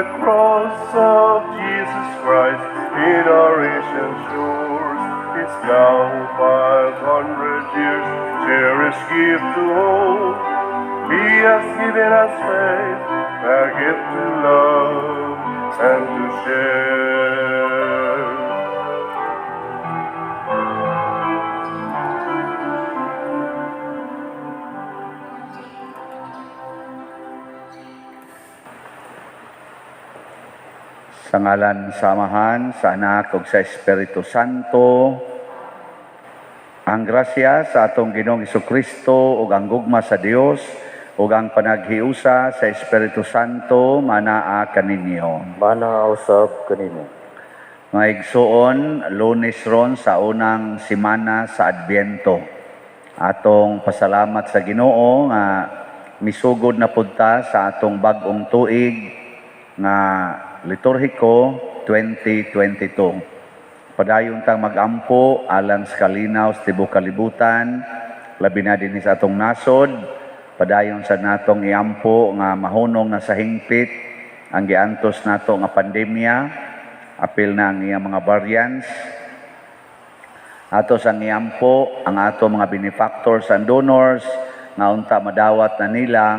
The cross of Jesus Christ in our ancient shores is now 500 years, cherished gift to all. He has given us faith, a gift to love and to share. Sa ngalan sa Amahan, sa Anak ug sa Espiritu Santo, ang grasya sa atong Ginoong Kristo ug ang gugma sa Dios ug ang panaghiusa sa Espiritu Santo manaa kaninyo. Mana usab kanimo. Mga igsuon, Lunes ron sa unang simana sa Adbyento. Atong pasalamat sa Ginoo nga misugod na pud ta sa atong bag-ong tuig nga liturhiko 2022. Padayon tang magampo alang sa kalinaw sa tibuok kalibutan, labi na dinhi sa atong nasod, padayon sa natong iampo nga mahunong na sa hingpit ang giantos nato nga pandemya, apil na ang iyang mga variants. Ato sang iampo ang ato mga benefactors and donors nga unta madawat na nila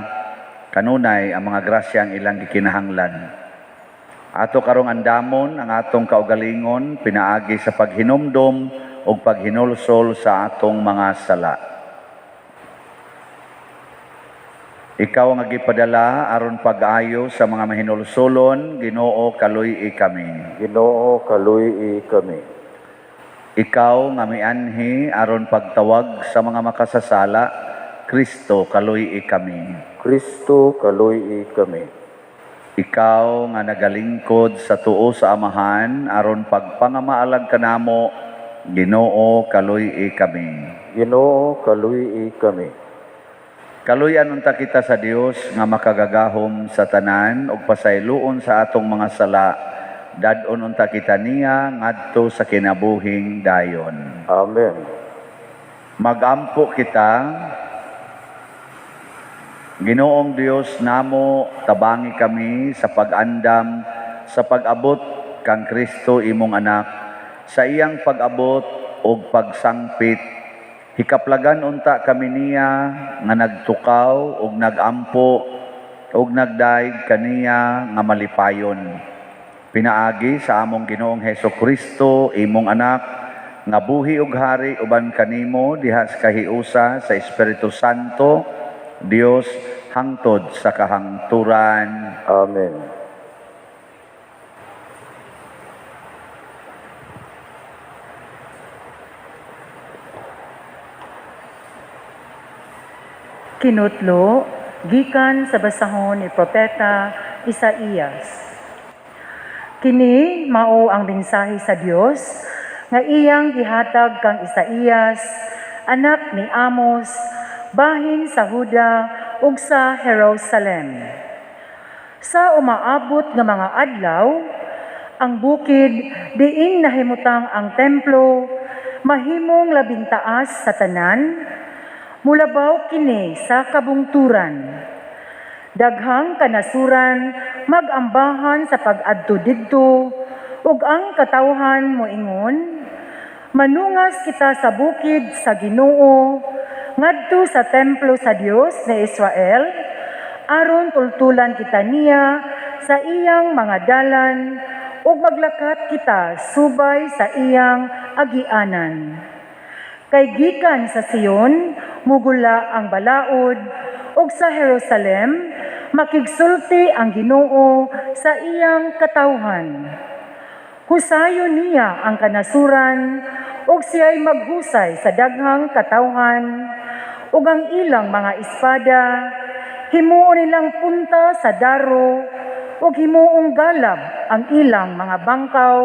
kanunay ang mga grasyang ilang gikinahanglan. Ato karong andamon ang atong kaugalingon pinaagi sa paghinumdom ug paghinulsol sa atong mga sala. Ikaw ang gipadala aron pag-ayo sa mga mahinulsolon, Ginoo, kaluy-i kami. Ginoo, kaluy-i kami. Ikaw nga mianhi aron pagtawag sa mga makasasala, Kristo, kaluy-i kami. Kristo, kaluy-i kami. Ikaw nga nagalingkod sa tuo sa Amahan aron pagpangamaalag kanamo, Ginoo, kaluy-i kami. Ginoo, kaluy-i kami. Kaluy-an unta kita sa Dios nga makagagahom sa tanan ug pasayloon sa atong mga sala. Dad-on unta kita niya ngadto sa kinabuhing dayon. Amen. Magampo kita. Ginoong Dios namo, tabangi kami sa pag-andam sa pag-abot kang Kristo imong anak. Sa iyang pag-abot ug pagsangpit, hikaplagan unta kami niya nga nagtukaw ug nagampo ug nagdayeg kaniya nga malipayon. Pinaagi sa among Ginoong Heso Kristo imong anak nga buhi ug hari uban kanimo diha sa kahiusa sa Espiritu Santo, Dios, hangtod sa kahangturan. Amen. Kinutlo, gikan sa basahon ni Propeta Isaías. Kini mao ang mensahe sa Dios nga iyang gihatag kang Isaías, anak ni Amos, bahin sa Huda ug sa Jerusalem. Sa umaabot nga mga adlaw, ang bukid diin nahimutang ang templo mahimong labing taas sa tanan, mulabaw kini sa kabungturan. Daghang kanasuran magambahan sa pag-adto didto, ug ang katawhan moingon, manungas kita sa bukid sa Ginoo, ngadto sa templo sa Dios ni Israel, aron tultulan kita niya sa iyang mga dalan, ug maglakat kita subay sa iyang agianan. Kay gikan sa Sion mugula ang balaod, ug sa Jerusalem makigsulti ang Ginoo sa iyang katawhan. Husayon niya ang kanasuran, ug siya'y maghusay sa daghang katawhan, ug ang ilang mga espada himuon nilang punta sa daro, ug himuong galab ang ilang mga bangkaw.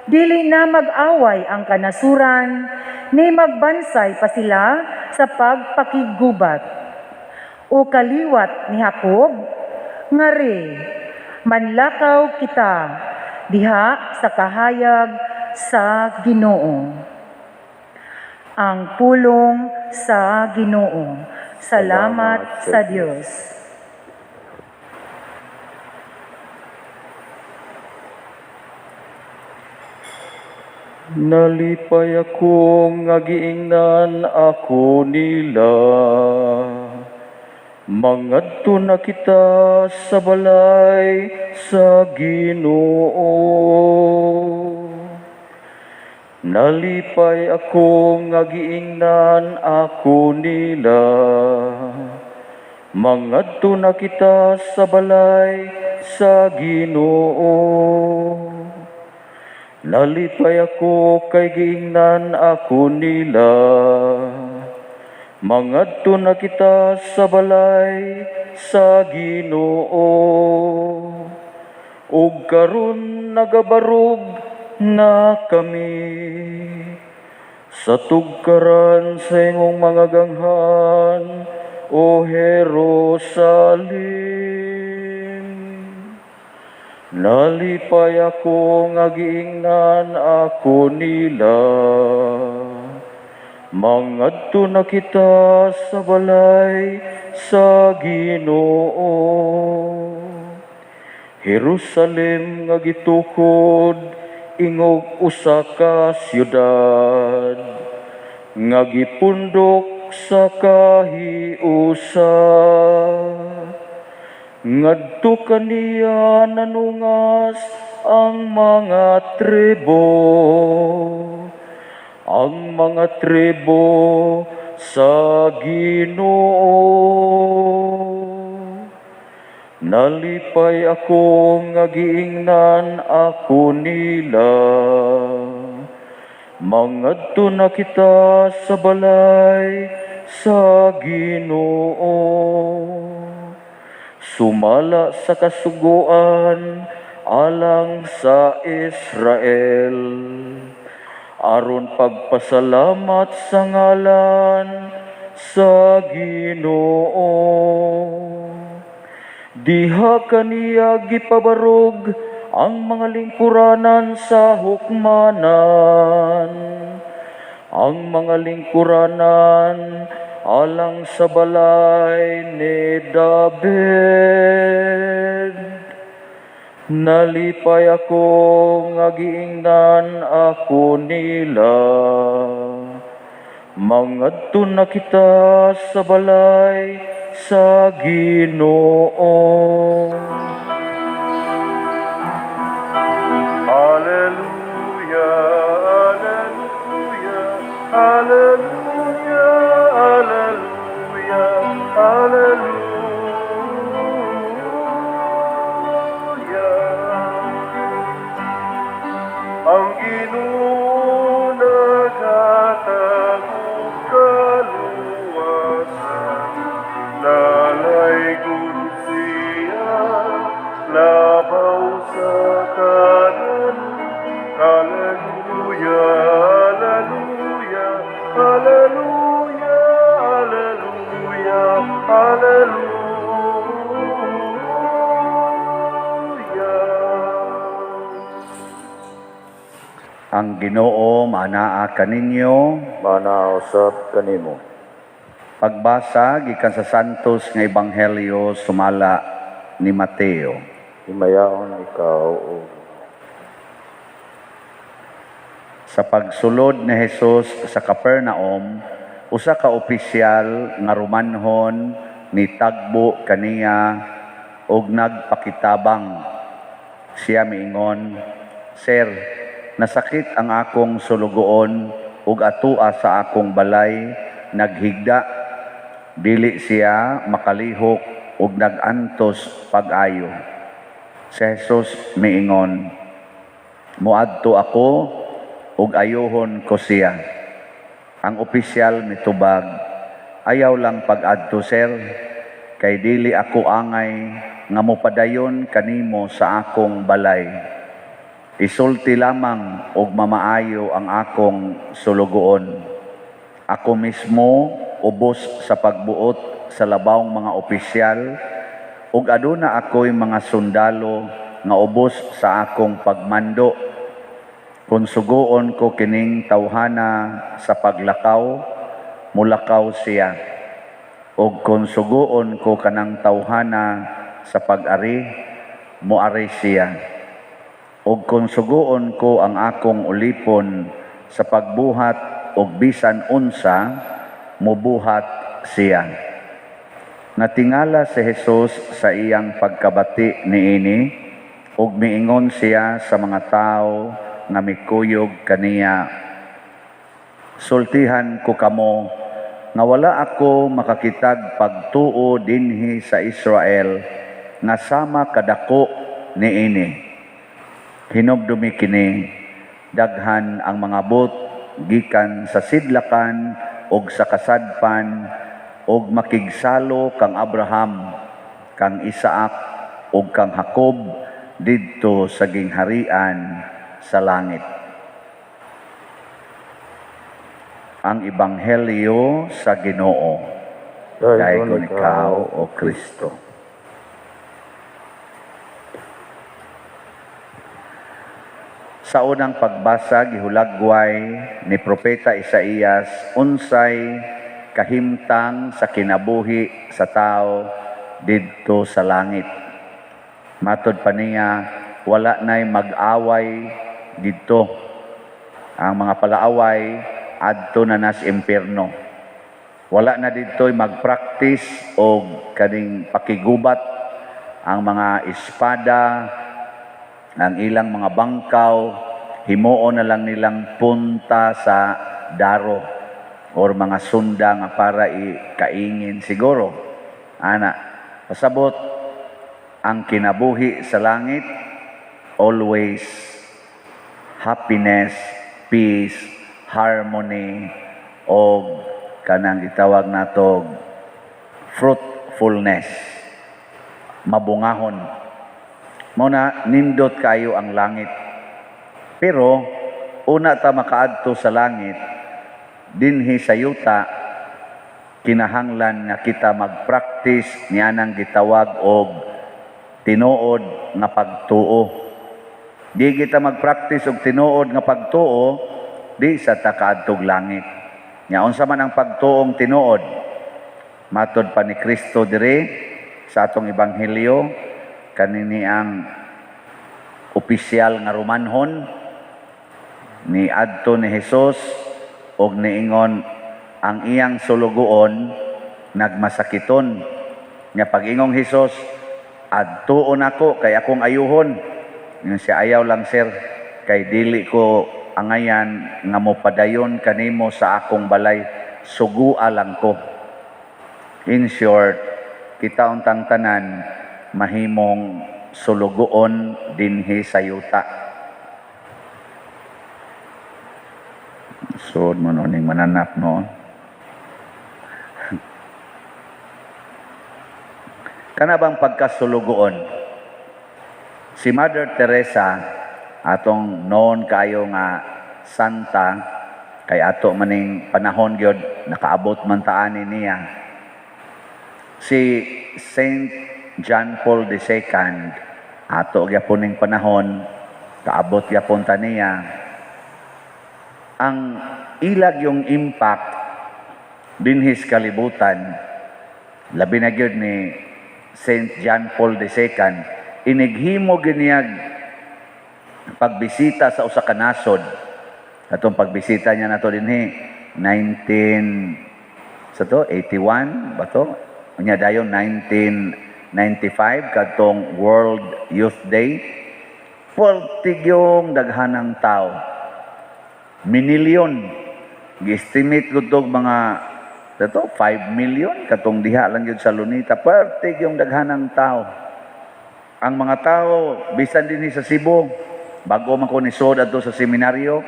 Dili na mag-away ang kanasuran, ni magbansay pa sila sa pagpakiggubat. O kaliwat ni Jacob, ngari, manlakaw kita diha sa kahayag sa Ginoo. Ang pulong sa Ginoo. Salamat sa Dios. Nalipay ako nga giingnan ako nila. Mangadto na kita sa balay sa Ginoo. Nalipay ako nga giingnan ako nila. Mangadto na kita sa balay sa Ginoo. Nalipay ako kay giingnan ako nila. Mangadto na kita sa balay sa Ginoo. Ug karon nagabarog na kami sa tugkaran sa imong mga ganghan, O Jerusalem. Nalipay ako nga giingnan ako nila. Mangadto na kita sa balay sa Ginoo. Jerusalem nga gitukod ingog usa ka siyudad nga gipundok sa kahiusa. Ngadto kaniya nanungas ang mga tribo, ang mga tribo sa Ginoo. Nalipay ako nga giingnan ako nila. Mangadto na kita sa balay sa Ginoo. Sumala sa kasuguan alang sa Israel, aron pagpasalamat sa ngalan sa Ginoo. Diha kaniya gipabarog ang mga lingkuranan sa hukmanan, ang mga lingkuranan alang sa balay ni David. Nalipay ako nga giingnan ako nila. Mangadto na kita sa balay sa Ginoo. Alleluia, alleluia, alleluia, alleluia, alleluia. Ang Ginoo naghatag og kaluwasan, nalaygon siya labaw sa tanan. Alleluia, alleluia, alleluia, alleluia, alleluia. Ang Ginoo maanaa kaninyo. Manaa usab kanimo. Pagbasa gikan sa Santos nga Ebanghelyo sumala ni Mateo. Himayaon ikaw, O Sa pagsulod ni Jesus sa Capernaum, usa ka opisyal nga Romanhon ni tagbo kaniya og nagpakitabang. Siya miingon, "Sir, nasakit ang akong sulugoon ug atua sa akong balay naghigda. Dili siya makalihok ug nagantos pag-ayo." Si Jesus miingon, "Moadto ako ug ayuhon ko siya." Ang opisyal mitubag, "Ayaw lang pag-adto, sir, kay dili ako angay nga mopadayon kanimo sa akong balay. Isulti lamang og mamaayo ang akong sulugoon. Ako mismo ubos sa pagbuot sa labawng mga opisyal, ug aduna ako'y mga sundalo nga ubos sa akong pagmando. Kung sugoon ko kining tawhana sa paglakaw, mulakaw siya. Ug kung sugoon ko kanang tawhana sa pag-ari, moari siya. Ug kung sugoon ko ang akong ulipon sa pagbuhat og bisan unsa, mubuhat siya. Natingala si Jesus sa iyang pagkabati niini ug miingon siya sa mga tawo nga mikuyog kaniya, "Sultihan ko kamo nga wala ako makakitag pagtuo dinhi sa Israel nga sama kadako niini. Hinumdumi kini, daghan ang mga bot gikan sa sidlakan ug sa kasadpan ug makigsalo kang Abraham, kang Isaac ug kang Jacob didto sa gingharian sa langit." Ang Ebanghelyo sa Ginoo. Daygon ikaw, O Kristo. Sa unang pagbasa, gihulagway ni Propeta Isaías unsay kahimtang sa kinabuhi sa tao didto sa langit. Matod pa niya, wala na'y mag-away didto. Ang mga palaaway adto na nas impierno. Wala na didto'y magpractice og kaning pakigubat, ang mga espada, ang ilang mga bangkaw, himuon na lang nilang punta sa daro or mga sunda nga para ikaingin siguro. Ana, pasabot ang kinabuhi sa langit, always happiness, peace, harmony, o kanang gitawag nato fruitfulness, mabungahon. Mao na nindot kayo ang langit. Pero una ta makaadto sa langit, dinhi sa yuta kinahanglan nga kita magpractice nianang gitawag og tinuod nga pagtuo. Di kita magpractice og tinuod nga pagtuo, di sa ta kaadtog langit. Nya unsa man ang pagtuong tinuod? Matod pa ni Kristo diri sa atong ebanghelyo, kanini ang opisyal nga Romanhon ni adto ni Hesus og niingon ang iyang sulugoon nagmasakiton. Nya pag-ingong Hesus, "Adtuon ako kay akong ayuhon." Ingon siya, "Ayaw lang, sir, kay dili ko angayan nga mopadayon kanimo sa akong balay, sugua lang ko." In short, kita untang tanan mahimong sulugoon dinhi sa yuta. Sud mo no ning mananap no. Kana bang pagkasulugoon? Si Mother Teresa, atong noon kayo nga santa, kay ato maning panahon gyud nakaabot man taani niya. Si Saint John Paul II, ato gyapon ning panahon, kaabot gyapon ta niya. Ang ilag yung impact dinhi sa kalibutan, labi na gyud ni Saint John Paul II, inighimo gyud niya pagbisita sa usa ka nasod. Atong pagbisita niya nato dinhi 19 sa to 81 ba to? Unya dayon 1995 kadtong World Youth Day. Pertig yung daghanang tao. Minilyon. Gi-estimate ko tog mga dato 5 million katong diha lang yun sa Lunita. Pertig yung daghanang tao. Ang mga tao bisan dinhi sa Cebu, bago man ko ni sod adto sa seminaryo,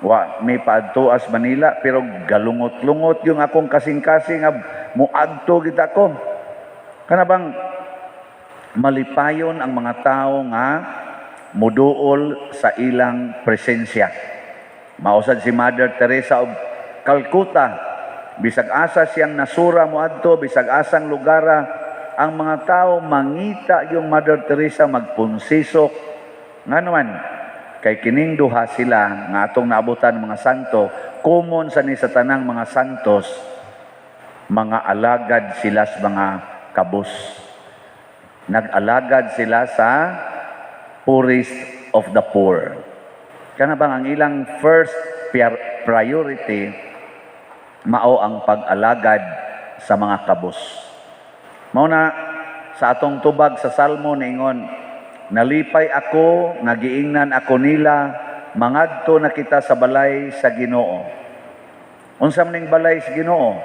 wa may paadto as Manila, pero galungot-lungot yung akong kasing-kasing nga muadto kita ko. Kana bang malipayon ang mga tao nga muduol sa ilang presensya. Mausad si Mother Teresa of Calcutta, bisag asa siyang nasura moadto, bisag asang lugara, ang mga tao mangita yung Mother Teresa, magpunsisok. Nga naman, kay kining duha sila nga atong naabutan mga santo, common sa ni sa tanang mga santos, mga alagad sila sa mga kabus. Nag-alagad sila sa poorest of the poor. Kana bang ang ilang first priority mao ang pag-alagad sa mga kabus. Mao na sa atong tubag sa Salmo niingon, "Nalipay ako nga giingnan ako nila, mangadto na kita sa balay sa Ginoo." Unsa man ning balay sa Ginoo?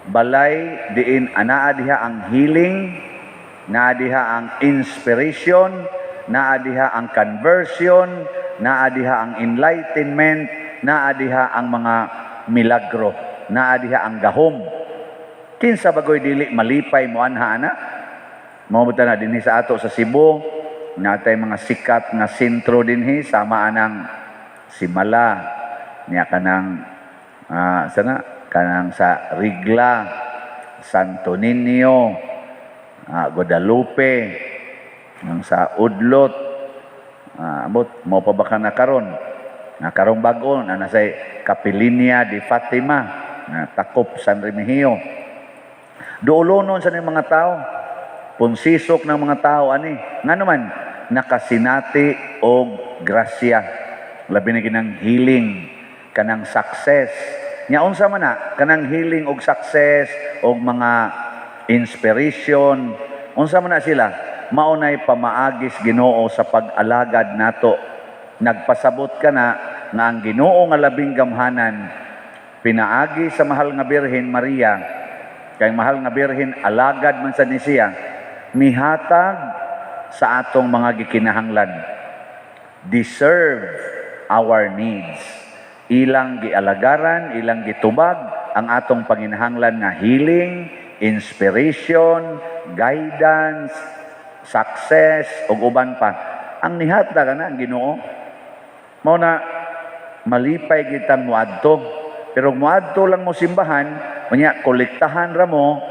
Balay diin anaa diha ang healing, naa diha ang inspiration, naa diha ang conversion, naa diha ang enlightenment, naa diha ang mga milagro, naa diha ang gahom. Kinsa bagoy dili malipay mo anha ana? Mao na dinhi sa ato sa Cebu, natay mga sikat nga sentro dinhi sama anang Simala, niya kanang sana kanang sa Rigla, Santo Niño, Guadalupe, ang sa Udlot, abot mo pa ba ka na karon? Na karong bag-o na nasa Capellania de Fatima, na takop San Remigio. Duulonon sa ning mga tao, punsisok ng mga tao ani. Nga naman, nakasinati og grasya. Labi na kinang healing, kanang success. Nya unsa man na, kanang healing og success og mga inspiration, unsa man na sila? Mao nay pamaagis Ginoo sa pag-alagad nato. Nagpasabot ka na nga ang Ginoo nga labing gamhanan pinaagi sa mahal nga Birhen Maria, kay mahal nga Birhen alagad man sa ni siya, mihatag sa atong mga gikinahanglan. Deserve our needs. Ilang gialagaran, ilang gitubag ang atong panginahanglan nga healing, inspiration, guidance, success, ug uban pa. Ang nihatag na ang Ginoo. Mao na malipay kitang muadto. Pero muadto lang mo simbahan, unya kolektahan ra mo,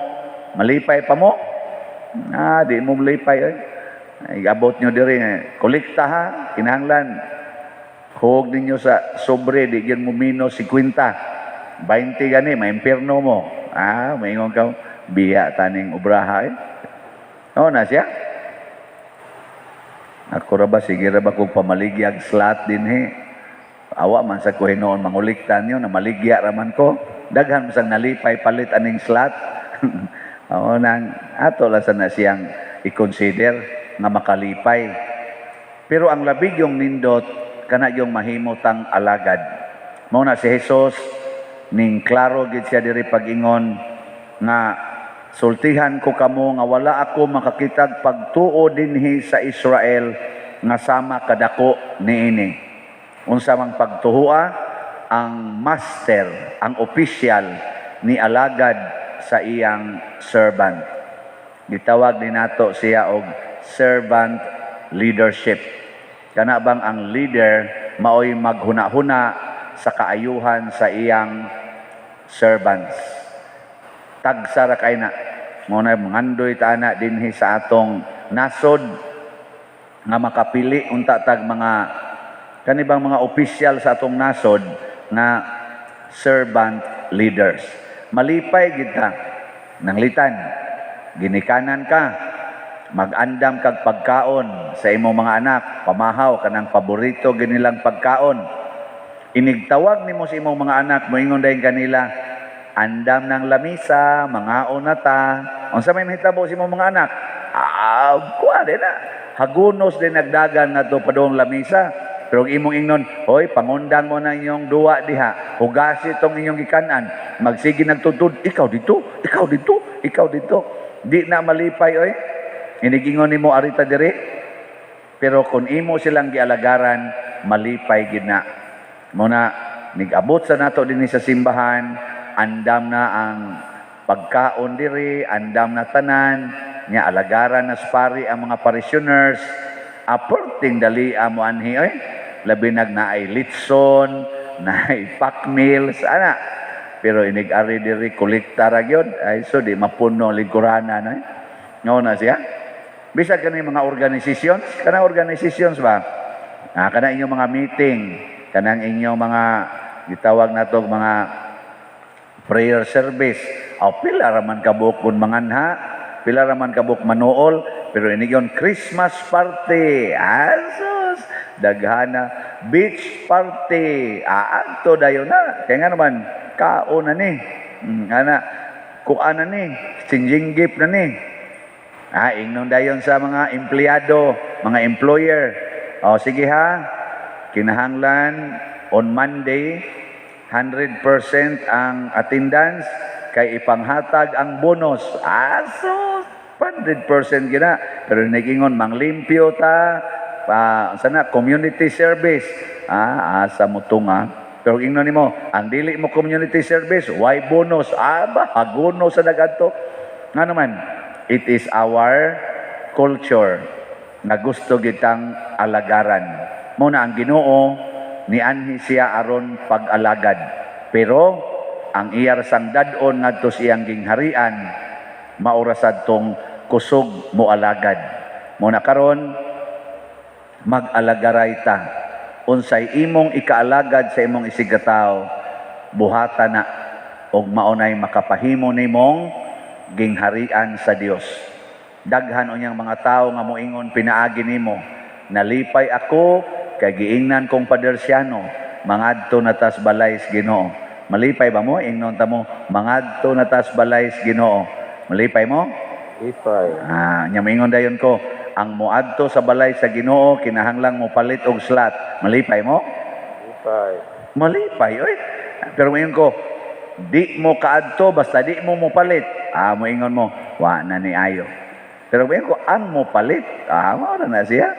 malipay pa mo? Ah, di mo malipay oy. Ay, abot nyo diri, eh. Kolekta ha, kinahanglan. Huwag ninyo sa sobre, di gyud mo minus 50. 20 gani, maimpirno mo. Ah, maingon ka, biya taning obraha eh. Oo na siya. Ako ra ba, sige ra ba kung pamaligyag slot din he. Awa man sa ko hinuon mangulikta niyo na maligya raman ko. Daghan man sang nalipay palit aning slot. Oo nang ato lang sa na siyang i-consider nga makalipay. Pero ang labig yung nindot kana yung mahimutang alagad. Mao na si Jesus ning klaro gid siya diri pag-ingon nga, "Sultihan ko kamo nga wala ako makakitag pagtuo dinhi sa Israel nga sama kadako niini." Unsa mang pagtuoa? Ang master, ang official ni alagad sa iyang servant. Gitawag ni nato siya og servant leadership. Kana bang ang leader maoy maghuna-huna sa kaayuhan sa iyang servants. Tagsa ra kay na. Mao na mangandoy ta ana dinhi sa atong nasod nga makapili unta tag mga kanibang mga opisyal sa atong nasod nga servant leaders. Malipay gid ka nanglitan, ginikanan ka, mag-andam kag pagkaon sa imong mga anak, pamahaw kanang paborito ginilang pagkaon. Inigtawag nimo sa imong mga anak, moingon dayon kanila, "Andam ng lamisa, mangaon na ta." Unsa may mahitabo sa imong mga anak? Ah, kuha din na. Hagunos din nagdagan nga to padung lamisa. Pero ang imong ingnon, "Hoy, pangundang mo na inyong duwa diha. Hugasi itong inyong gikanan." Magsige nagtutud, ikaw dito, ikaw dito, ikaw dito. Di na malipay, oy. Inigingon nimo arita diri. Pero kung imo silang gialagaran, malipay gid na. Muna, nigabot sa nato dinhi sa simbahan, andam na ang pagkaon diri, andam na tanan, nya alagaran na sa pari ang mga parishioners, aporting dali mo anhi oy. Labi nag naay litson, naay pack meals, ana. Pero inig-ari diri kolekta ra gyud, ay so di mapuno lingkuranan ay. Ngao na siya. Bisag kani mga organizations, kanang organizations ba? Ah, kanang inyong mga meeting, kanang inyong mga gitawag nato mga prayer service. Aw, pila ra man kabuok kun manganha, pila ra man kabuok manuol, pero inigyon Christmas party. Asus, daghana Beach party. Aadto dayon na. Kaya nga naman, kaon na ni. Ana, kuan na ni, exchanging gift na ni. Ingnon dayon sa mga empleyado, mga employer. O sige ha, kinahanglan on Monday, 100% ang attendance kay ipanghatag ang bonus. So 100% gina. Pero nagingon manglimpyo ta, pa, sana community service. Asa mo tunga. Pero ingnon nimo, ang dili mo community service, why bonus? Aba, hagono sa dagadto. Nga naman, it is our culture na gusto gitang alagaran. Mao na ang Ginoo nianhi siya aron pag-alagad. Pero ang iyar sang dad-on ngadto sa iyang gingharian, maura sadtong kusog mo alagad. Mao na karon mag-alagaray ta. Unsay imong ikaalagad sa imong isigkatawo, buhata na og maunay makapahimo nimong gingharian sa Dios. Daghan unyang mga tawo nga moingon pinaagi nimo, nalipay ako kay giingnan kong padersyano, mangadto na tas balay sa Ginoo. Malipay ba mo? Ingnon ta mo, mangadto na tas balay sa Ginoo. Malipay mo? Lipay. Nya moingon dayon ko, ang moadto sa balay sa Ginoo kinahanglang mo palit og slot. Malipay mo? Lipay. Malipay oy. Pero moingon ko, di mo kaadto basta di mo mopalit. Moingon mo, wa na ni ayo. Pero moingon ko, ang mopalit, mao na siya.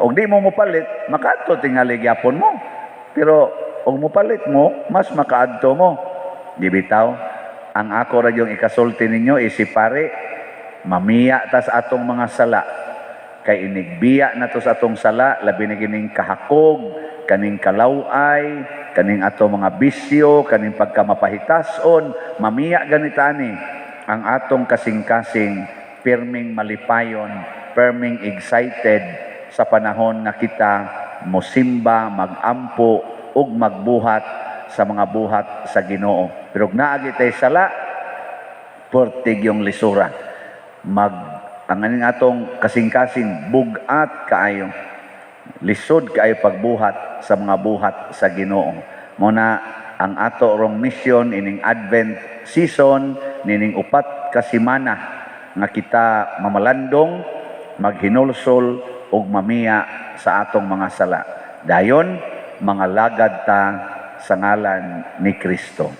Og di mo mopalit, makaadto tingali gyapon mo. Pero og mopalit mo, mas makaadto mo. Di bitaw, ang ako ra yung ikasulti ninyo isip pare, mamiya tas atong mga sala. Kay inigbiya na to sa atong sala, labi na kining kahakog, kaning kalaway, kaning ato mga bisyo, kaning pagkamapahitason, mamiya ganita ni ang atong kasing-kasing, pirming malipayon, pirming excited sa panahon nga kita mosimba, magampo ug magbuhat sa mga buhat sa Ginoo. Pero kung naa tay sala, pertig yung lisura. Ang aning atong kasing-kasing bugat kaayo. Lisod kaayo pagbuhat sa mga buhat sa Ginoo. Mao na ang ato rong mission ining Advent season nining 4 ka semana nga kita mamalandong, maghinulsol ug mamiya sa atong mga sala. Dayon mga lagad ta sa ngalan ni Kristo.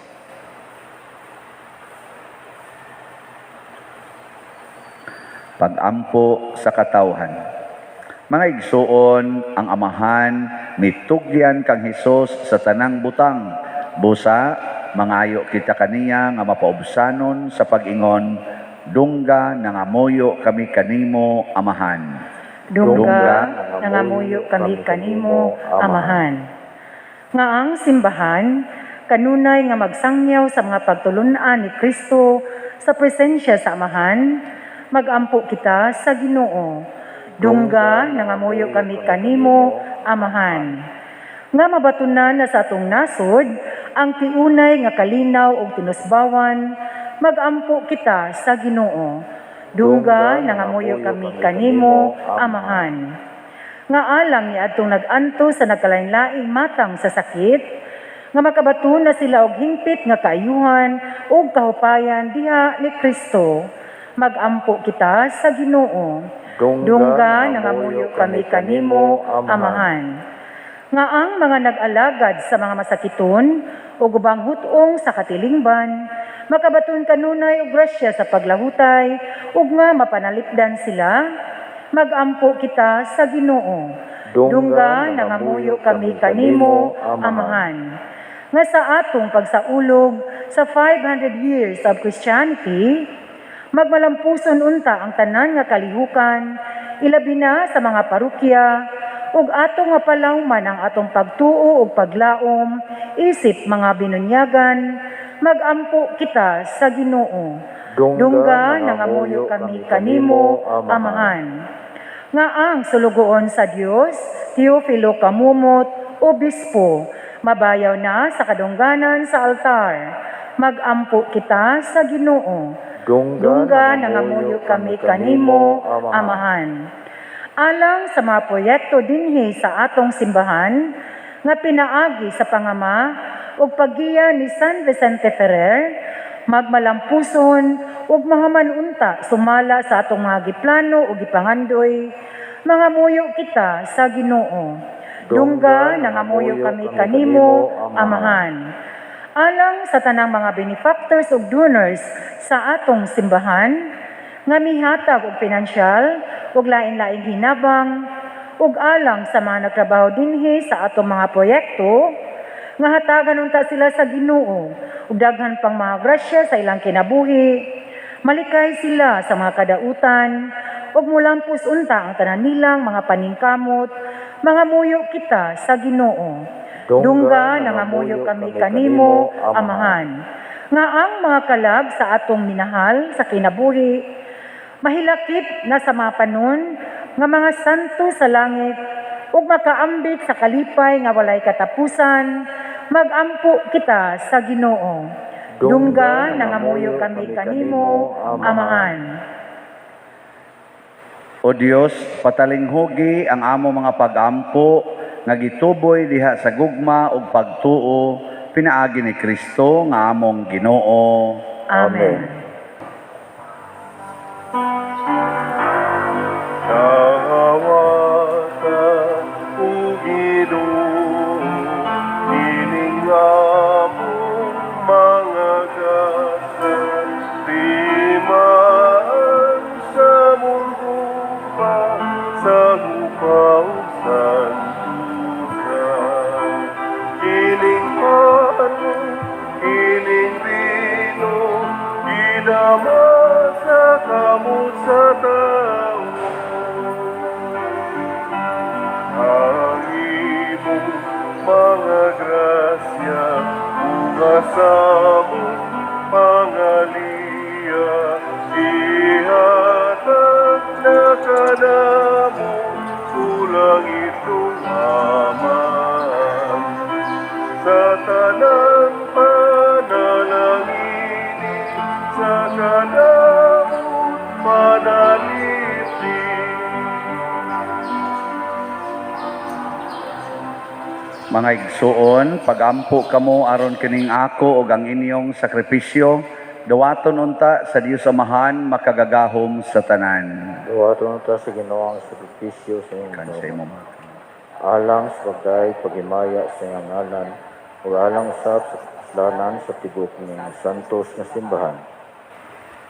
Pagampo sa katawhan. Mga igsuon, ang Amahan mitugyan kang Hesus sa tanang butang. Busa, mangayo kita kaniya nga mapaubsanon sa pag-ingon, dungga nangamuyo kami kanimo, Amahan. Dungga nangamuyo kami kanimo, Amahan. Nga ang simbahan kanunay nga magsangyaw sa mga pagtulun-an ni Kristo sa presensya sa Amahan, magampo kita sa Ginoo. Dungga nangamuyo kami kanimo, Amahan. Nga mabatunan na sa atong nasod ang tiunay nga kalinaw ug tinusbawan, magampo kita sa Ginoo. Dungga nangamuyo kami kanimo, Amahan. Nga alang ni adtong nag-anto sa nagkalain-laing matang sa sakit, nga makabaton na sila og hingpit nga kaayuhan ug kahupayan diha ni Kristo, magampo kita sa Ginoo. Dungga nangamuyo kami kanimo, Amahan. Nga ang mga nag-alagad sa mga masakiton o ubang hutong sa katilingban, makabaton kanunay og grasya sa paglahutay ug nga mapanalipdan sila, magampo kita sa Ginoo. Dungga nangamuyo kami kanimo, Amahan. Nga sa atong pagsaulog sa 500 years of Christianity, magmalampuson unta ang tanan nga kalihukan, ilabi na sa mga parokya, ug atong nga palawman ang atong pagtuo ug paglaom, isip mga binunyagan, magampo kita sa Ginoo. Dungga nangamuyo kami kanimo, Amahan. Nga ang sulugoon sa Dios, Teofilo Camomot, Obispo, mabayaw na sa kadungganan sa altar. Magampo kita sa Ginoo. Dungga nangamuyo kami kanimo, Amahan. Alang sa mga proyekto dinhi sa atong simbahan nga pinaagi sa pangama ug paggiya ni San Vicente Ferrer, magmalampuson ug mahuman unta sumala sa atong mga giplano ug gipangandoy, mangamuyo kita sa Ginoo. Dungga, nangamuyo kami kanimo, Amahan. Alang sa tanang mga benefactors ug donors sa atong simbahan nga mihatag og pinansyal ug lain-laing hinabang, ug alang sa mga nagtrabaho dinhi sa atong mga proyekto, nga hatagan unta sila sa Ginoo ug daghan pang mga grasya sa ilang kinabuhi, malikay sila sa mga kadautan ug mulampos unta ang tanan nilang mga paningkamot, mangamuyo kita sa Ginoo. Dungga, nangamuyo kami kanimo, Amahan. Nga ang mga kalag sa atong minahal sa kinabuhi mahilakip na sa mga panon nga mga santo sa langit ug makaambit sa kalipay nga walay katapusan, magampo kita sa Ginoo. Dungga, nangamuyo kami kanimo, Amahan. O Dios, patalinghugi ang amo mga pagampo nga gituboy diha sa gugma ug pagtuo pinaagi ni Kristo nga among Ginoo. Amen. Dawata o Ginoo, kining among mga gasa, timaan sa mong gugma, sa hupa ug santusa. Kining pan, kining bino, gidama sa kamot sa tao. Ang imong mga grasya, bunga sa among pangaliya, ihatag na kanamo, kulang itong Amahan. Sa tanang panalangini, sa kadamot panalipin. Mga igsuon, pagampo kamo aron kining ako ug ang inyong sakripisyo, dawaton unta sa Dios Amahan makagagahom sa tanan. Duwaton ta sa Ginoo ang sakripisyo sa iyong Kan sa kamot. imong Alang sa pagdayeg paghimaya sa iyang ngalan ug alang usab sa kapuslanan sa tibuok ning santos nga simbahan.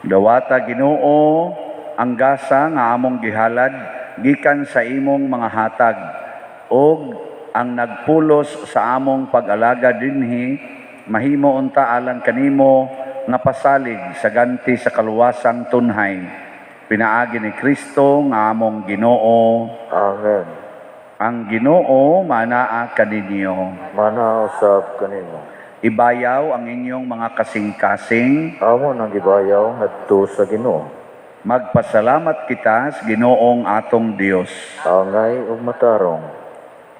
Dawata, Ginoo, ang gasa nga among gihalad gikan sa imong mga hatag ug ang nagpulos sa among pag-alaga dinhi mahimo unta alang kanimo nga pasalig sa ganti sa kaluwasang tunhay pinaagi ni Kristo nga among Ginoo. Amen. Ang Ginoo manaa kaninyo. Mana usab kanimo. Ibayaw ang inyong mga kasing-kasing. Amo nang gibayaw ngadto sa Ginoo. Magpasalamat kita sa Ginoong atong Dios. Angay ug matarong.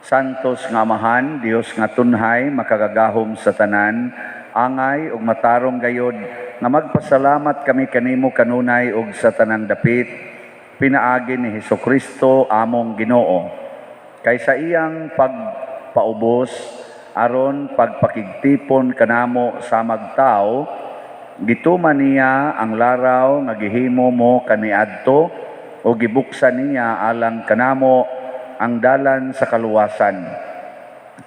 Santos nga Amahan, Dios nga tunhay, makagagahom sa tanan, angay ug matarong gayod nga magpasalamat kami kanimo kanunay ug sa tanang dapit, pinaagi ni Hesukristo among Ginoo. Kay sa iyang pagpaubos aron pagpakigtipon kanamo sa magtao, gituman niya ang laraw nga gihimo mo kaniadto o gibuksan niya alang kanamo ang dalan sa kaluwasan.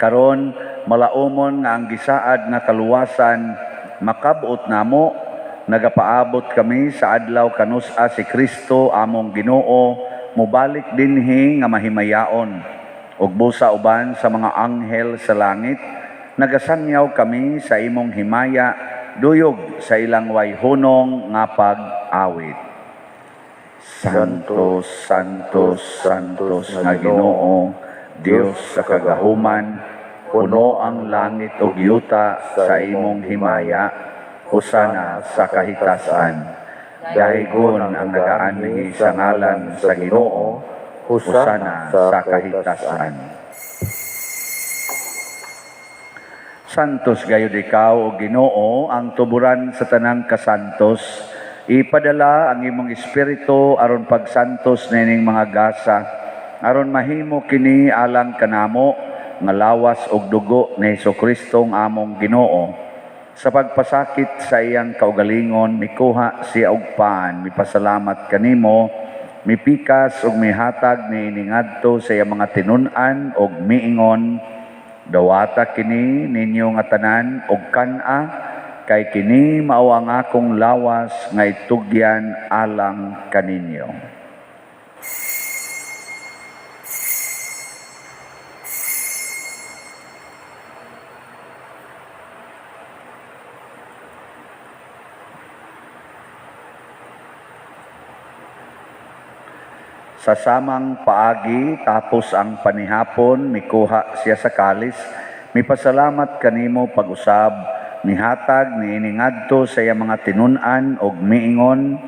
Karon malaumon nga ang gisaad nga kaluwasan makab-ot namo, nagapaabot kami sa adlaw kanus-a si Kristo among Ginoo mobalik dinhi nga mahimayaon ug busa uban sa mga anghel sa langit nagasangyaw kami sa imong himaya duyog sa ilang way hunong nga pag-awit. Santo, Santo, Santos nga Ginoo, Dios sa kagahuman, puno ang langit ug yuta sa imong himaya, hosana sa kahitasan. Daygon ang nagaanhi sa ngalan sa Ginoo, hosana sa kahitasan. Santos gayud ikaw, o Ginoo, ang tuburan sa tanang kasantos. Ipadala ang imong espiritu aron pagsantos nining mga gasa. Aron mahimo kini alang kanamo nga lawas ug dugo ni Hesukristo ang among Ginoo. Sa pagpasakit sa iyang kaugalingon, mikuha siya og pan, mipasalamat kanimo, mipikas ug mihatag niini ngadto sa iyang mga tinun-an ug miingon, "Dawata kini ninyo nga tanan ug kan-a, kay kini mao ang akong lawas nga itugyan alang kaninyo." Sa samang paagi, tapos ang panihapon, mikuha siya sa kalis, mipasalamat kanimo pag-usab, nihatag niini ngadto sa iyang mga tinun-an og miingon,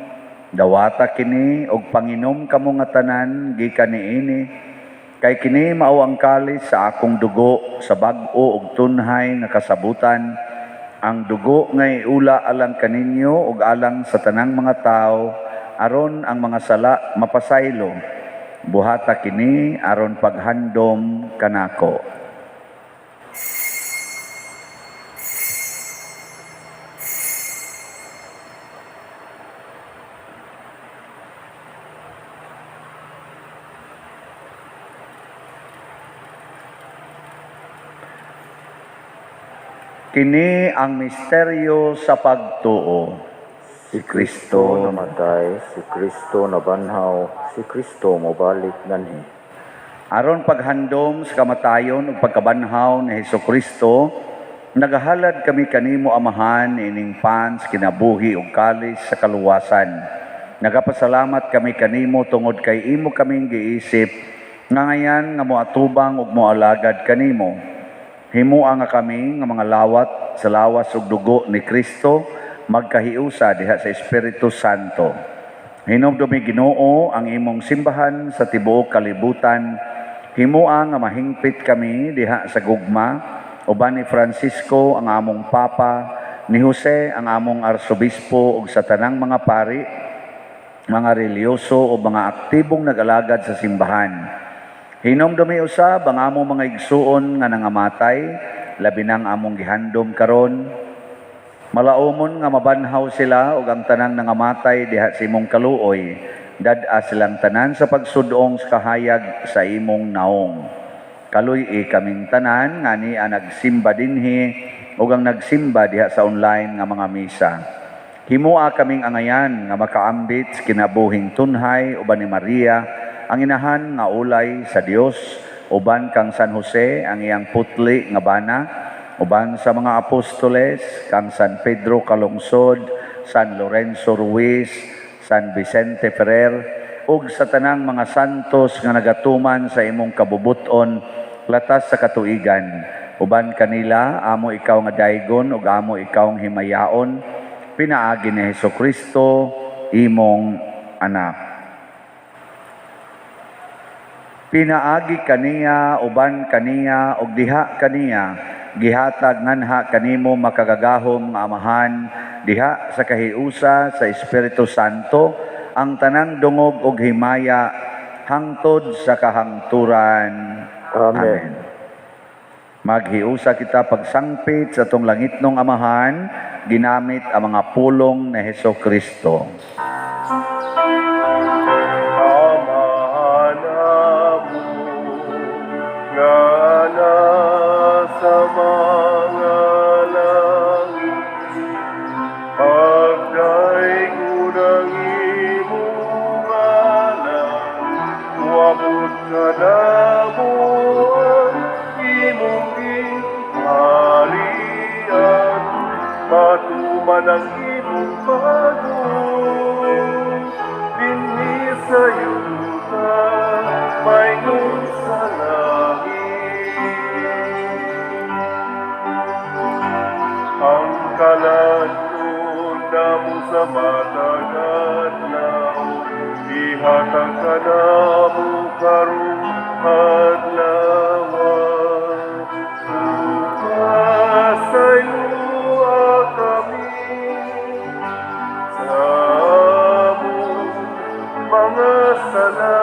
"Dawata kini og panginom kamo nga tanan gikan niini, kay kini mao ang kalis sa akong dugo sa bag-o ug tunhay nga kasabutan, ang dugo nga iula alang kaninyo ug alang sa tanang mga tawo, aron ang mga sala mapasaylo. Buhata kini aron paghandom kanako." Kini ang misteryo sa pagtuo. Si Kristo namatay, si Kristo nabanhaw, si Kristo mobalik nganhi. Aron paghandom sa kamatayon ug pagkabanhaw ni Hesukristo, nagahalad kami kanimo, Amahan, ining pan sa kinabuhi ug kalis sa kaluwasan. Nagapasalamat kami kanimo tungod kay imo kaming giisip nga ngayan nga moatubang ug moalagad kanimo. Himoa nga kami nga mga lawat sa lawas ug dugo ni Kristo magkahiusa diha sa Espiritu Santo. Hinumdumi, Ginoo, ang imong simbahan sa tibuok kalibutan. Himoa nga mahingpit kami diha sa gugma uban ni Francisco ang among Papa, ni Jose ang among Arsobispo ug sa tanang mga pari, mga relihiyoso o mga aktibong nag-alagad sa simbahan. Hinumdumi usab ang among mga igsuon nga nangamatay, labi nang among gihandom karon. Malaumon nga mabanhaw sila ug ang tanang nangamatay diha sa imong kaluoy. Dad-a silang tanan sa pagsudong sa kahayag sa imong naong. Kaluy-i kaming tanan nga ania nagsimba dinhi ug ang nagsimba diha sa online nga mga misa. Himoa kaming angayan nga makaambit sa kinabuhing tunhay uban ni Maria, ang inahan nga ulay sa Dios, uban kang San Jose ang iyang putli nga bana, uban sa mga apostoles, kang San Pedro Calungsod, San Lorenzo Ruiz, San Vicente Ferrer, ug sa tanang mga santos nga nagatuman sa imong kabubuton latas sa katuigan. Uban kanila, amo ikaw nga daygon ug amo ikaw nga himayaon, pinaagi ni Hesukristo, imong anak. Pinaagi kaniya, uban kaniya, ug diha kaniya, gihatag nganha kanimo makagagahom nga Amahan, diha sa kahiusa sa Espiritu Santo, ang tanang dungog ug himaya hangtod sa kahangturan. Amen. Maghiusa kita pagsangpit sa atong langitnong Amahan, ginamit ang mga pulong ni Hesukristo. Amahan amo nga nasa mga langit, pagdaygon ang imong ngalan, moabot kanamo ang imong gingharian, matuman ang imong pagbuot dinhi sa yuta maingon sa langit. Ang kalan-on namo sa matag adlaw, ihatag kanamo karong adlaw. Ug pasayloa kami sa among mga sala.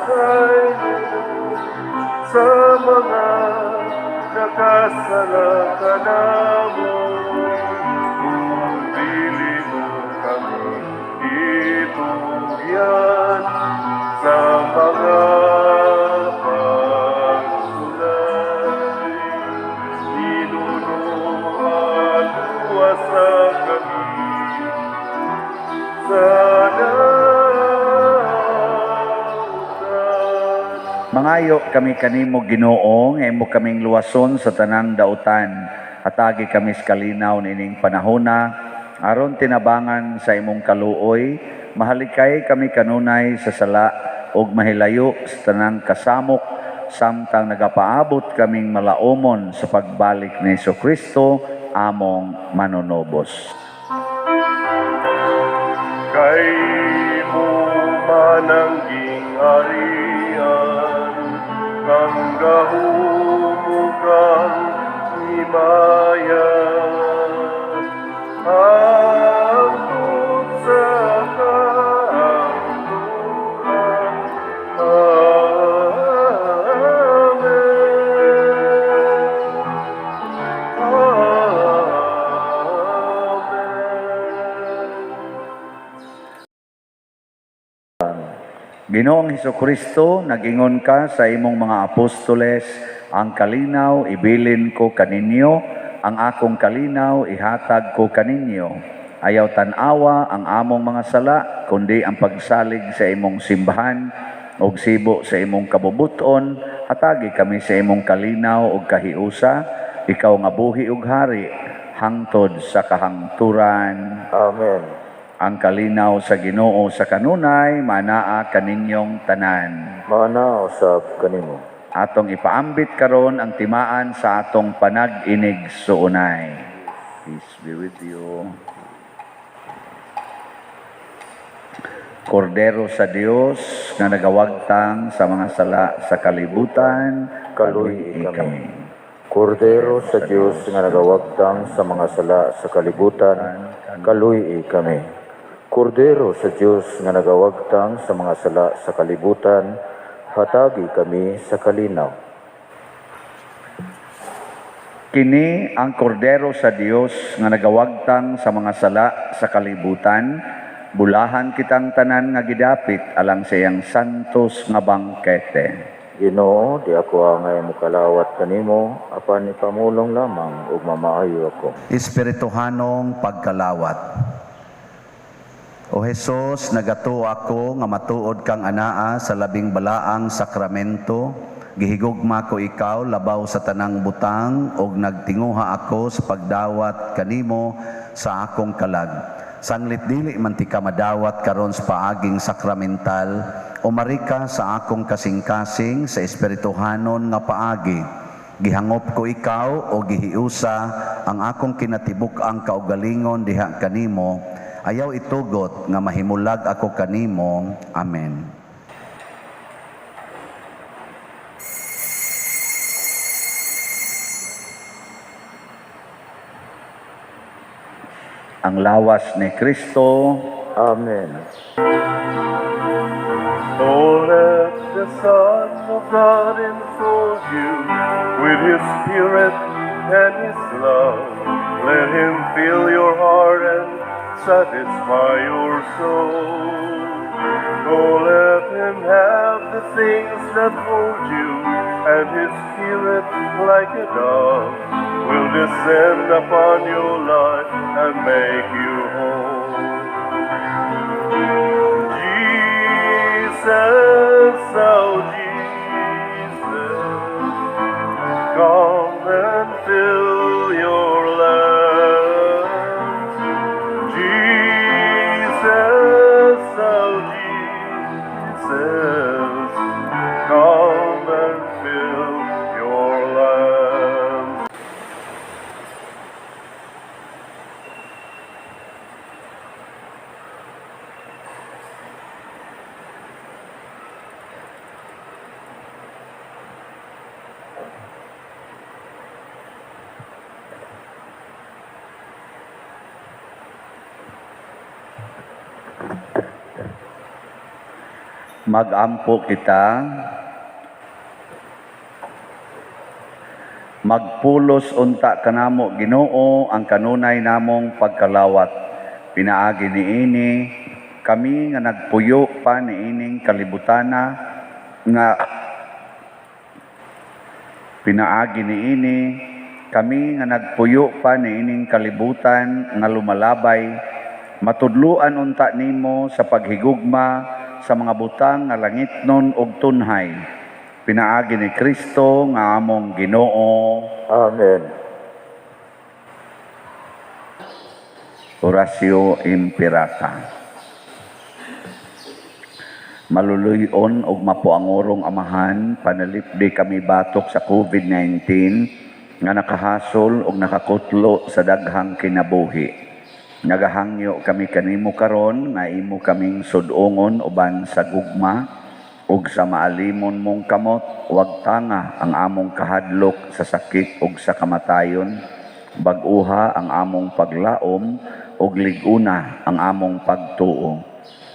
Pasaylo sa mga nakasala kanamo. Ug dili mo kami itugyan sa mga pagsulay. Hinunoa, luwasa kami sa dautan. Mangayo kami kanimo, Ginoo, nga imo kaming luwason sa tanang dautan. Hatagi kami sa kalinaw niining panahona aron tinabangan sa imong kaluoy, mahalikay kami kanunay sa sala ug mahilayo sa tanang kasamok samtang nagapaabot kaming malaumon sa pagbalik ni Kristo among manunubos. Kay imo man ang gingharian, kang gahom ug kang himaya, hangtod sa kahangturan. Amen. Amen. Ginoong Hesukristo, nagingon ka sa imong mga apostoles, "Ang kalinaw ibilin ko kaninyo, ang akong kalinaw ihatag ko kaninyo." Ayaw tan-awa ang among mga sala, kundi ang pagsalig sa imong simbahan ug sibo sa imong kabubuton, hatagi kami sa imong kalinaw ug kahiusa, ikaw nga buhi ug hari hangtod sa kahangturan. Amen. Ang kalinaw sa Ginoo sa kanunay manaa kaninyong tanan. Maanaa usab kanimo. Atong ipaambit karon ang timaan sa atong panag-inigsuonay. Peace be with you. Kordero sa Dios nga nagawagtang sa mga sala sa kalibutan, kaluy kami. Kordero sa Dios nga nagawagtang sa mga sala sa kalibutan, kaluy kami. Kordero sa Dios nga nagawagtang sa mga sala sa kalibutan, hatagi kami sa kalinaw. Kini ang kordero sa Dios nga nagawagtang sa mga sala sa kalibutan, bulahan kitang tanan nga gidapit alang sa iyang santos nga bangkete. Ginoo, di ako angay mokalawat kanimo, apan ipamulong lamang ug mamaayo ako. Espirituhanong pagkalawat. O Hesus, nagatuo ako nga matuod kang anaa sa labing balaang sakramento. Gihigugma ko ikaw labaw sa tanang butang ug nagtinguha ako sa pagdawat kanimo sa akong kalag. Sanglit dili man tika madawat karon sa paaging sakramental, umari ka sa akong kasing-kasing sa espirituhanon nga paagi. Gihangop ko ikaw o gihiusa ang akong kinatibuk-ang kaugalingon diha kanimo. Ayaw itugot nga mahimulag ako kanimo. Amen. Ang lawas ni Kristo. Amen. Oh, let the Son of God enfold you with His Spirit and His love. Let Him fill your heart and satisfy your soul. Oh, let Him have the things that hold you, and His Spirit, like a dove, will descend upon your life and make you whole. Jesus, oh Jesus, come and fill your lamps. Jesus, oh Jesus, come and fill your lamps. Magampo kita. Magpulos unta kanamo, Ginoo, ang kanunay namong pagkalawat. Pinaagi niini kami nga nagpuyo pa niining kalibutana nga Pinaagi niini kami nga nagpuyo pa niining kalibutan nga lumalabay, matudluan unta nimo sa paghigugma sa mga butang nga langitnon ug tunhay. Pinaagi ni Kristo nga among Ginoo. Amen. Oratio Imperata. Maluluyon ug mapuangurong Amahan, panalipdi kami batok sa COVID-19 nga nakahasol ug nakakutlo sa daghang kinabuhi. Nagahangyo kami kanimo karon nga imo kaming sud-ongon uban sa gugma ug sa maalimon mong kamot, wagtanga ang among kahadlok sa sakit ug sa kamatayon, bag-uha ang among paglaom ug lig-una ang among pagtuo.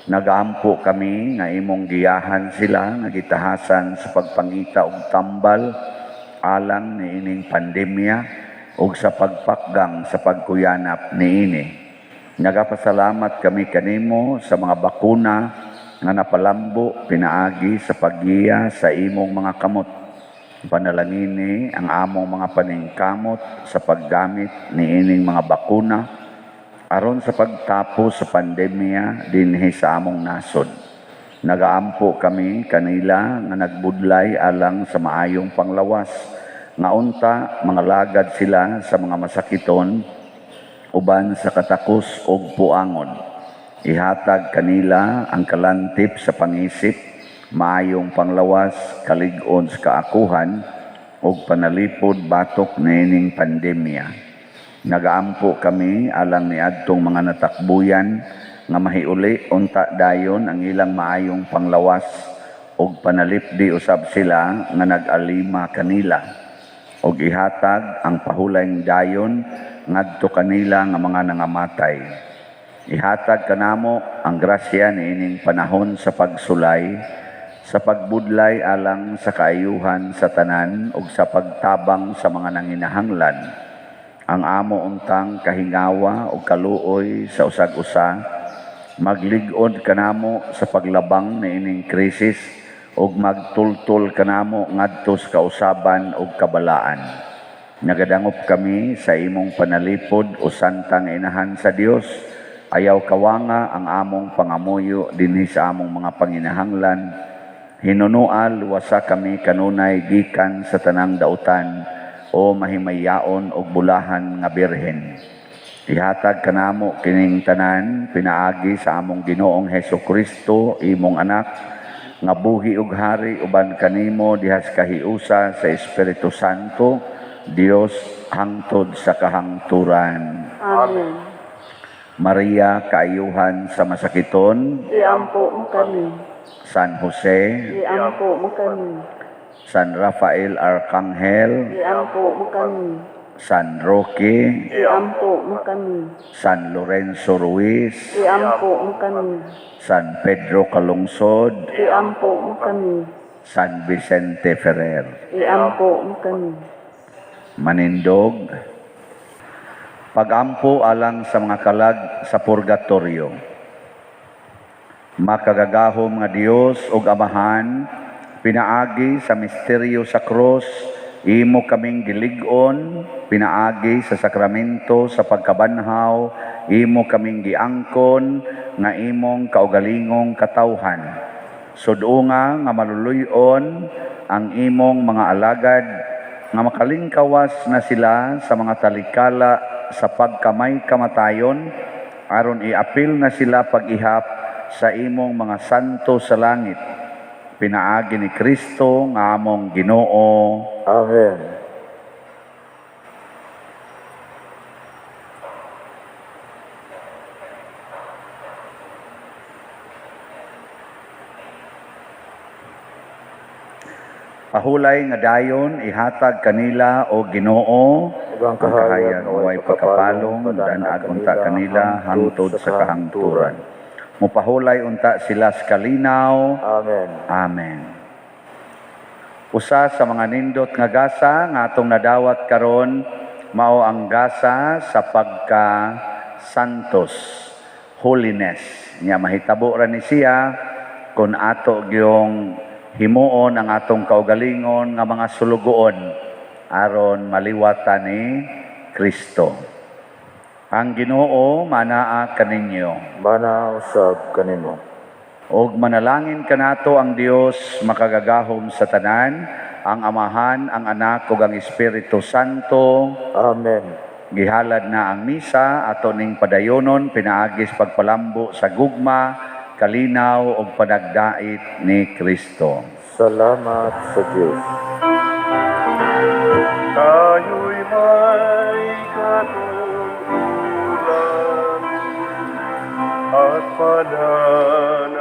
Nagaampo kami nga imong giyahan sila nga gitahasan sa pagpangita og tambal alang niining pandemya ug sa pagpakgang sa pagkuyanap niini. Nagapasalamat kami kanimo sa mga bakuna nga napalambo pinaagi sa paggiya sa imong mga kamot. Panalangini ang among mga paningkamot sa paggamit niining mga bakuna aron sa pagtapos sa pandemya dinhi sa among nasod. Nagaampo kami kanila nga nagbudlay alang sa maayong panglawas, nga unta mga lagad sila sa mga masakiton uban sa katakos og puangon. Ihatag kanila ang kalantip sa pangisip, maayong panglawas, kalig-on sa kaakuhan ug panalipod batok niining pandemya. Nagaampo kami alang niadtong mga natakbuyan nga mahiuli unta dayon ang ilang maayong panglawas ug panalipdi usab sila nga nag-alima kanila, ug ihatag ang pahulayng dayon ngadto kanila nga mga nangamatay. Ihatag kanamo ang grasya niining panahon sa pagsulay, sa pagbudlay alang sa kaayuhan sa tanan ug sa pagtabang sa mga nanginahanglan. Ang amo untang kahingawa ug kaluoy sa usag-usa, maglig-on kanamo sa paglabang niining krisis ug magtultol kanamo ngadto sa kausaban ug kabalaan. Nagadangop kami sa imong panalipod o santang inahan sa Dios. Ayaw kawanga ang among pangamuyo dinhi sa among mga panginahanglan. Hinunual wasa kami kanunay gikan sa tanang dautan o mahimayaon og bulahan nga birhen. Ihatag kanamo kining tanan pinaagi sa among Ginoong Hesus Kristo, imong anak, nga buhi ug hari uban kanimo dihas kahiusa sa Espiritu Santo, Dios hangtod sa kahangturan. Amen. Maria, kaayuhan sa masakiton, Iampo mo kami. San Jose, Iampo mo kami. San Rafael Arcangel, Iampo mo kami. San Roque, Iampo mo kami. San Lorenzo Ruiz, Iampo mo kami. San Pedro Calungsod, Iampo mo kami. San Vicente Ferrer. Iampo mo kami. Manindog, pagampo alang sa mga kalag sa purgatorio. Makagagahom nga Dios ug Amahan, pinaagi sa misteryo sa krus, imo kaming gilig-on, pinaagi sa sakramento sa pagkabanhaw, imo kaming giangkon nga imong kaugalingong katawhan. Sud-unga nga maluluy-on ang imong mga alagad, nga makalingkawas na sila sa mga talikala sa pagkamay kamatayon, aron iapil na sila pag-ihap sa imong mga santo sa langit. Pinaagi ni Kristo nga among Ginoo. Amen. Pahulay nga dayon ihatag kanila o Ginoo Ug ang kahayag nga way pagkapalong, padanag unta kanila hangtod sa kahangturan. Mupahulay unta sila sa kalinaw. Amen. Amen. Usa sa mga nindot nga gasa nga atong nadawat karon mao ang gasa sa pagka santos, holiness. Nya mahitabo ra ni siya kung ato gyung himuon ang atong kaugalingon nga mga sulugoon aron maliwatan ni Kristo. Ang Ginoo manaa kaninyo. Manaa usab kanimo. Og manalangin kanato ang Dios makagagahom sa tanan, ang Amahan, ang Anak ug ang Espiritu Santo. Amen. Gihalad na ang misa ato ning padayonon pinaagis pagpalambo sa gugma, kalinaw ug panagdait ni Kristo. Salamat sa Diyos. Tayo'y may katuruan at pananalig.